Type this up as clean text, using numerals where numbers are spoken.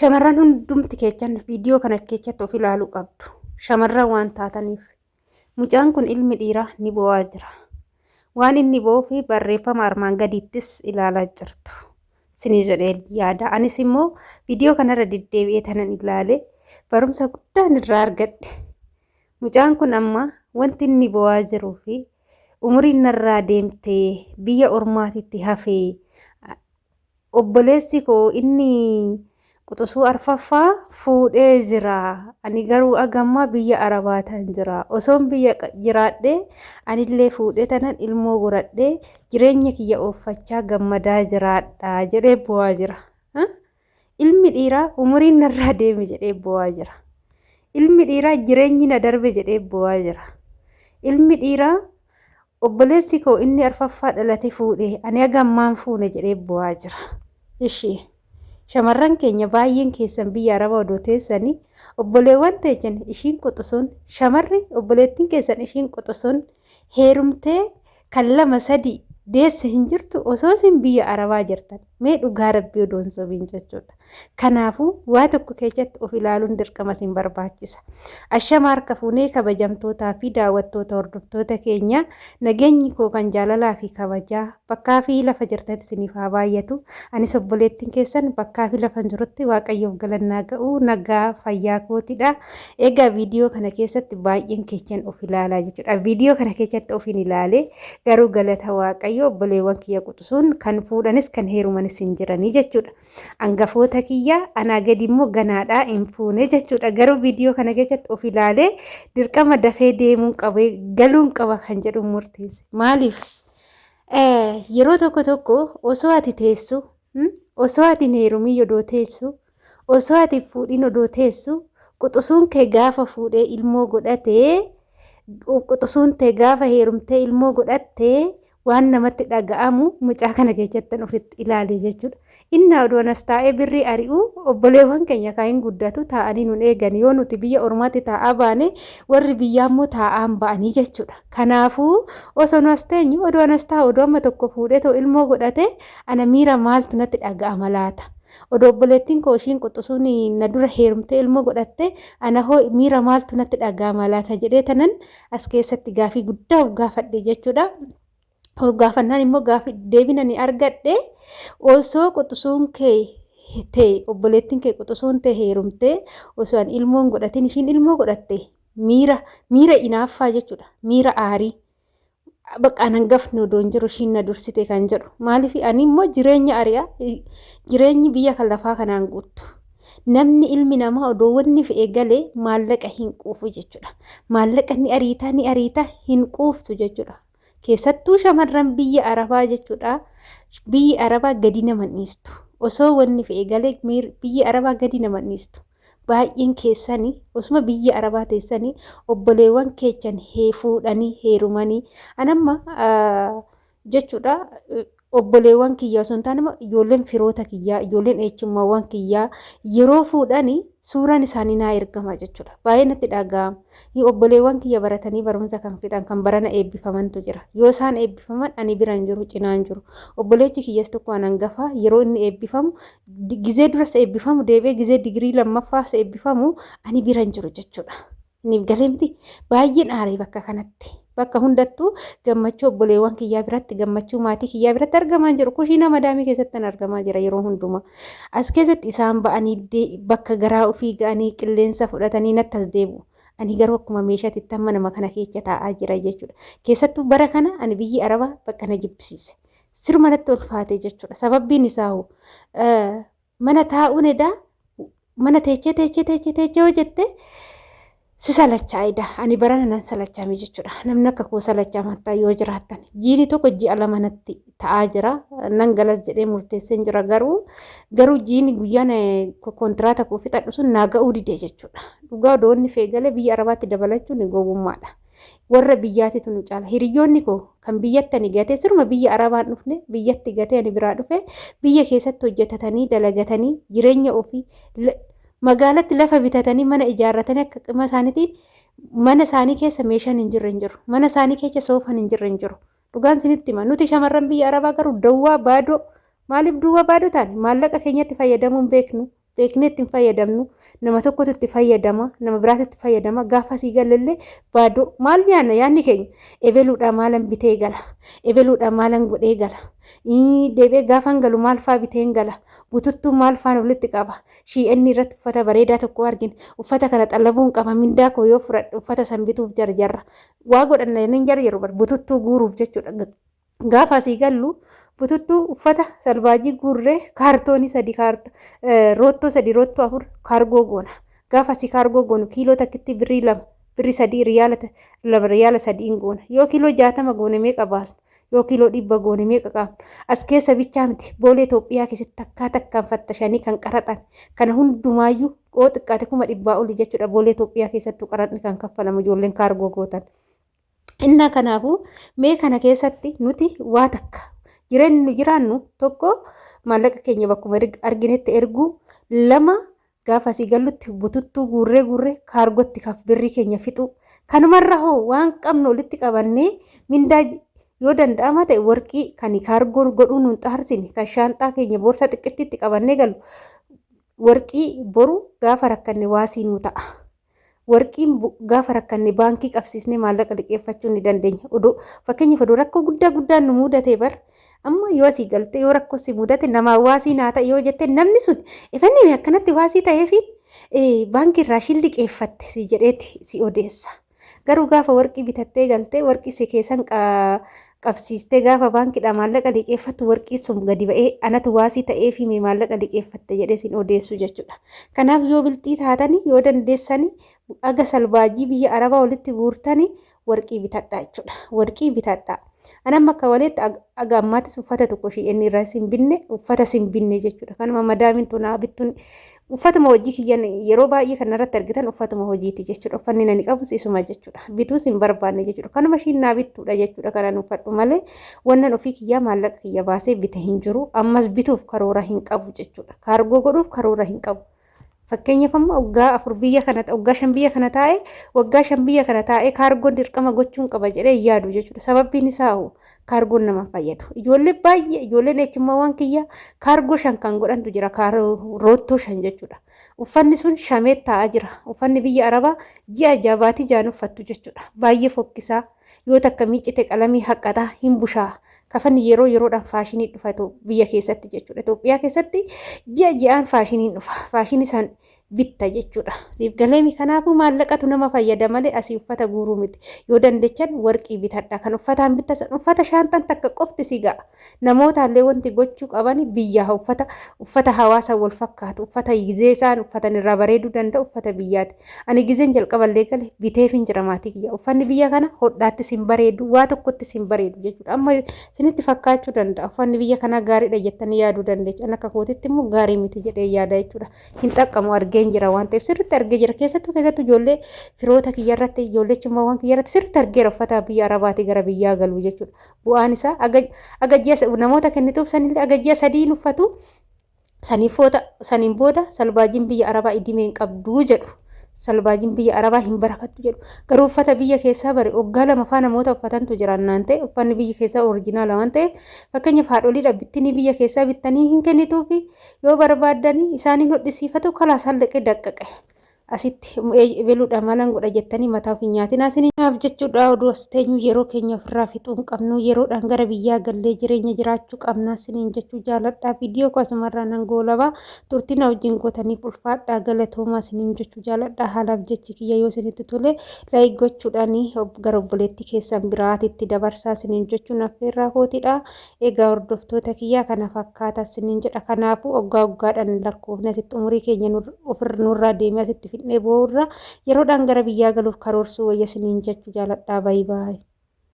Shamarran hundumti keechan viidiyoo kana keessatti of ilaaluu qabdu. Shamarran waan taataniif. Mucaan kun ilmi dhiiraa ni bo'aa jira. Waan inni bo'uu fi barreeffama armaan gadiittis ilaalaa jirtu. Sinii jedhee yaada. Anis immoo viidiyoo kanarra deddeebi'ee tanan ilaale barumsa guddaan irraa argadhe. Mucaan kun amma wanti inni bo'aa jiruu fi umuriin narraa deemtee biyya ormaatitti hafee obboleessi koo inni quxusuu arfaffaa fuudhee jira. Ani garuu agammaa biyya Arabaa tan jira. Osoon biyya jiraadhee anillee fuudhee tanan ilmoo godhadhee jireenya kiyya ooffachaa gammadaa jiraadha jedhee bo'aa jira. Ilmi dhiiraa umuriin narraa deeme jedhee bo'aa jira. Ilmi dhiiraa jireenyi na darbe jedhee bo'aa jira. Ilmi dhiiraa obboleessi koo inni arfaffaa dhalate fuudhee ani haga ammaan fuune jedhee bo'aa jira. Ishii shamarran keenya baay'een keessan biyya Arabaa odoo teessanii obboleewwan teechan ishiin quxusuun shamarri obboleettiin keessan ishiin quxusuun heerumtee kan lama sadi deesse hin jirtu osoo isin biyya Arabaa jirtan mee dhugaa rabbii odoo hin sobiin jechuudha. Kanaafuu waa tokko keessatti of ilaaluun dirqama isin barbaachisa. Ashama harka fuunee kabajamtootaa fi daawwattoota hordoftoota keenya nageenyi koo kan jaalalaa fi kabajaa bakkaa fi lafa jirtanitti isiniif haa baay'atu. Anis obboleettiin keessan bakkaa fi lafa jirutti Waaqayyoof galannaa ga'u nagaa fayyaa kootidha. Egaa viidiyoo kana keessatti baay'een keessan of ilaalaa jechuudha. Viidiyoo kana keessatti of hin ilaale garuu galata Waaqayyoo obboleewwan kiyya quxisuun kan fuudhanis kan heerumanis hin jiranii jechuudha. Angafoota kiyya anaa gadi immoo ganaadhaa hin fuune jechuudha. Garuu viidiyoo kana keessatti of ilaalee dirqama dafee deemuun qabee galuun qaba kan jedhu murteesse. Maaliif? Yeroo tokko tokko osoo ati teessu, osoo ati hin heerumin odoo teessu, osoo ati hin fuudhin odoo teessu, quxusuun kee gaafa fuudhee ilmoo godhatee, quxusuun tee gaafa heerumtee ilmoo godhattee waan namatti dhaga'amu mucaa kana keessattan ofitti ilaale jechuudha. Innaa odoo anas taa'ee birrii ari'u obboleewwan keenya kan hin guddatu taa'anii nun eegan yoo nuti biyya ormaatti taa'aa baane warri biyyaa immoo taa'aan ba'anii jechuudha. Kanaafuu osoo nu as teenyu odoo anas taa'u odoo amma tokko fuudhee ta'u ilmoo godhate ana miira maaltu natti dhaga'ama laata? Odoo obboleettiin koo ishiin quxusuun na dura heerumtee ilmoo godhatte ana hoo miira maaltu natti dhaga'ama laata jedhee tanan as keessatti gaafii guddaa of gaafadhe jechuudha. Ol gaafannaan immoo gaafii deebiin ani argadhe osoo quxusuun kee ta'e obboleettiin kee quxusuun ta'e heerumtee osoo ani ilmoon godhatin ishiin ilmoo godhatte miira miira inaaffaa jechuudha miira aarii bakka an hangafni odoo hin jiru ishiin na dursite kan jedhu maaliif ani immoo jireenya ari'a jireenyi biyya kan lafaa kanaan guuttu namni ilmi namaa odoo wanni fe'e galee maallaqa hin quufu jechuudha maallaqa ni ariitaa ni ariitaa hin quuftu jechuudha. Keessattuu shamarran biyya Arabaa jechuudha. Biyyi Arabaa gadi nama hin dhiistu. Osoo wanni fe'e galee biyyi Arabaa gadi nama hin dhiistu. Baay'een keessanii osuma biyya Arabaa teessanii obboleewwan keechan fuudhanii heerumanii anamma jechuudha obboleewwan kiyya osoo hin taane immoo ijoolleen firoota kiyyaa ijoolleen eechummaawwan kiyyaa yeroo fuudhanii suuraan isaanii naa ergama jechuudha. Baay'ee natti dhaga'ama. Obboleewwan kiyya baratanii barumsa kan fixan kan barana eebbifamantu jira. Yoo isaan eebbifaman ani bira hin jiru cinaa hin jiru. Obboleechi kiyyas tokko an hangafa yeroo inni eebbifamu gizee duras eebbifamu deebi'ee gizee digirii lammaffaas eebbifamu ani bira hin jiru jechuudha. Isiniif galee miti baay'een aaree bakka kanatti. Bakka hundattuu gammachuu obboleewwan kiyyaa biratti gammachuu maatii kiyyaa biratti argamaa jiru. Kushiinaa madaamii keessatti argamaa jira yeroo hundumaa. As keessatti isaan ba'anii bakka garaa ofii ga'anii qilleensa fudhatanii natti as deebi'u. Ani garuu akkuma meeshaatti amma nama kana keessa taa'aa jira jechuudha. Keessattuu bara kana ani biyyi Arabaa bakka na jibbisiise. Siruma natti ulfaate jechuudha. Sababbiin isaa hoo mana taa'uun edaa mana teechee teechee teechee teechee hojjette si salachaa edaa ani barana nan salachaame jechuudha. Namni akka koo salachaa mattaa yoo jiraattan jiini tokko ji'a lama natti ta'aa jira nan galas jedhee murteesseen jira garuu garuu jiini guyyaan kontiraata koo fixadhu sun naa ga'uu dide jechuudha. Dhugaa odoo inni feegalee biyya Arabaatti dabalachuun gowwummaadha. Warra biyyaatitu nu caala. Hiriyyoonni koo kan biyyatti ani gatee siruma biyya Arabaan dhufne biyyatti gatee ani biraa dhufe biyya keessatti hojjetatanii dalagatanii jireenya ofii magaalatti lafa bitatanii mana ijaarratanii akka qima isaaniitiin mana isaanii keessa meeshaan hin jirre hin jiru. Mana isaanii keessa soofan hin jirre hin jiru. Dhugaan isinitti hima. Nuti shamarran biyya Arabaa garuu dawwaa baadoo maaliif duwwaa baadoo taane maallaqa keenyatti fayyadamuu hin beeknu. Beeknee itti hin fayyadamnu. Nama tokkotu itti fayyadama, nama biraatu itti fayyadama. Gaafa asii gallellee baadoo maal nyaanna yaadni keenya ebeluudhaa maalan bitee gala, ebeluudhaa maalan godhee gala, deebi'ee gaafan galu maal faa biteen gala, bututtuu maal faan walitti qaba, shii'enni irratti uffata bareedaa tokko argine, uffata kana xallabuun qaba, mindaa koo yoo fudhadhe uffata san bituuf jarjarra. Waa godhanna jennee hin jarjaru bar bututtuu guuruuf jechuudha. Gaafa asii gallu bututtuu uffata salbaajii guurree kaartoonii sadi roottoo sadi roottoo afur kaargoo goona. Gaafa asii kaargoo goonu kiiloo takkitti birrii 2 birrii 3 riyaala 2 riyaala 3 goona. Yoo kiiloo 60 goone meeqa baasna? Yoo kiiloo 100 goone meeqa qaabna? As keessa bichaa miti boolee Itoophiyaa keessatti takkaa takkaan fattashanii kan qaraxan kana hundumaayyuu qoo xiqqaate 100,000 oli jechuudha boolee Itoophiyaa keessattuu qaraxni kan kaffalamu ijoolleen kaargoo gootan. Innaa kanaafuu mee kana keessatti nuti waa takka jireenyi nu jiraannu tokko maallaqa keenya bakkuma arginetti erguu lama gaafa asii gallutti bututtuu guurree guurree kaargotti kaf birrii keenya fixuu kanumarra hoo waan qabnu walitti qabannee mindaa yoo danda'ama ta'e warqii kan kaargoo godhuu nuun xaarsine kan shaanxaa keenya boorsaa xiqqittiitti qabannee galu warqii boru gaafa rakkanne waasii nuu ta'a. Warqiin gaafa rakkanne baankii qabsiisnee maallaqa liqeeffachuu ni dandeenya. Odoo fakkeenyaaf odoo rakkoo guddaa guddaan nu mudatee bar amma yoo asii galtee yoo rakkoo si mudate namaa waasii naa ta'e yoo jette namni sun ifanni akkanatti waasii ta'eefi baankii irraa ishiin liqeeffatte si jedheeti si odeessa. Garuu gaafa warqii bitattee galtee warqii si keessan qabsiistee gaafa baankiidhaa maallaqa liqeeffattu warqii sun gadi ba'ee anatu waasii ta'eefii mee maallaqa liqeeffatte jedhee sin odeessu jechuudha. Kanaaf yoo bilxii taatanii yoo dandeessanii aga salbaajii biyya Arabaa walitti guurtanii warqii bitadhaa jechuudha. Warqii bitadhaa. An amma akka waleetti aga ammaattis uffata tokko ishii inni irraa sin binne uffata sin binne jechuudha. Kanuma madaamiin tunaa bittuun uffatuma hojii kiyyan yeroo baay'ee kan irratti argitan uffatuma hojiiti jechuudha. Uffanni nani qabus isuma jechuudha. Bituus hin barbaanne jechuudha. Kanuma ishiin naa bittuudha jechuudha kanan uffadhu malee wannan ofii kiyyaa maallaqa kiyya baasee bite hin jiru. Ammas bituuf karoora hin qabu jechuudha. Kaargoo godhuuf karoora hin qabu. Fakkeenyaaf amma waggaa 4 biyya kana waggaa 5 biyya kana taa'e waggaa 5 biyya kana taa'ee kaargoon dirqama gochuun qaba jedhee hin yaadu jechuudha. Sababbiin isaa hoo kaargoon nama fayyadu. Ijoollee baay'ee ijoolleen echummaawwan kiyya kaargoo 5 kan godhantu jira roottoo 5 jechuudha. Uffanni sun shamee taa'aa jira. Uffanni biyya Arabaa ji'a ja'a baatii ja'an uffattu jechuudha. Baay'ee fokkisaa yoo takka miiccite qalamii haqqataa hin bushaa. Kafanni yeroo yeroodhaan faashinii dhufa biyya keessatti jechuudha. Itoophiyaa keessatti ji'a ji'aan faashiniin dhufa. Faashinii isaan bitta jechuudha. Siif galeemi kanaafuu maallaqatu nama fayyada malee asii uffata guuruu miti. Yoo dandechan warqii bitadha. Kan uffataan bitta san uffata shaanxan takka qofti si ga'a. Namootaallee wanti gochuu qaban biyyaa uffata uffata hawaasa wal fakkaatu uffata gizee isaan uffatan irraa bareeduu danda'u uffata biyyaati. Ani gizeen jalqaballee gale biteefin jira maatii kiyya. Uffanni biyya kana hodhaattis hin bareedu waa tokkottis hin bareedu jechuudha. Amma isinitti fakkaachuu danda'a. Uffanni biyya kanaa gaariidha jettanii yaaduu dandeessu. Ani akka kootitti immoo gaarii miti jedhee yaada jechuudha. Hin xaqqamu argeen jira waan ta'eef sirriitti argee jira. Keessattuu keessattuu ijoollee firoota kiyya irratti ijoollee chummaawwan kiyya irratti sirriitti argeera uffata biyya Arabaatii gara biyyaa galu jechuudha. Bu'aan isaa aga ji'a namoota kennituuf sanillee aga ji'a sadiin uffatu. Saniin booda salbaajiin biyya Arabaa idimee hin qabdu jedhu. Salbaajiin biyya Arabaa hin barakattu jedhu. Garuu uffata biyya keessaa bari waggaa 2 faa namoota uffatantu jira naan ta'e uffanni biyya keessaa orijinaala waan ta'eef fakkeenyaaf haadholiidha bittinii biyya keessaa bittanii hin kennituufi yoo barbaaddanii isaaniin hodhisiifatu kalaas hallaqee daqqaqe. Asitti ebeluudha malan godha jettanii mataa of hin nyaatinaa isiniif jechuudha. Oduu as teenyu yeroo keenya ofirraa fixuu hin qabnu yeroodhaan gara biyyaa gallee jireenya jiraachuu qabna isiniin jechuu jaaladha. Viidiyoo koo asumarraa nan goolaba. Turtii na wajjin gootaniif ulfaadhaa galatoomaa isiniin jechuu jaaladha. Haalaaf jechi kiyya yoo isinitti tole like gochuudhaan gara obboleettii keessan biraatitti dabarsaa isiniin jechuun affeerraa kootidha. Egaa hordoftoota kiyyaa kana fakkaata isiniin jedha. Kanaafuu oggaa oggaadhaan lakkoofne asitti umurii keenya ofirra nurraa deemee asitti fidnee boo'urra yeroodhaan gara biyyaa galuuf karoorsuu wayya isiniin jechuu jaaladha. Baay baay.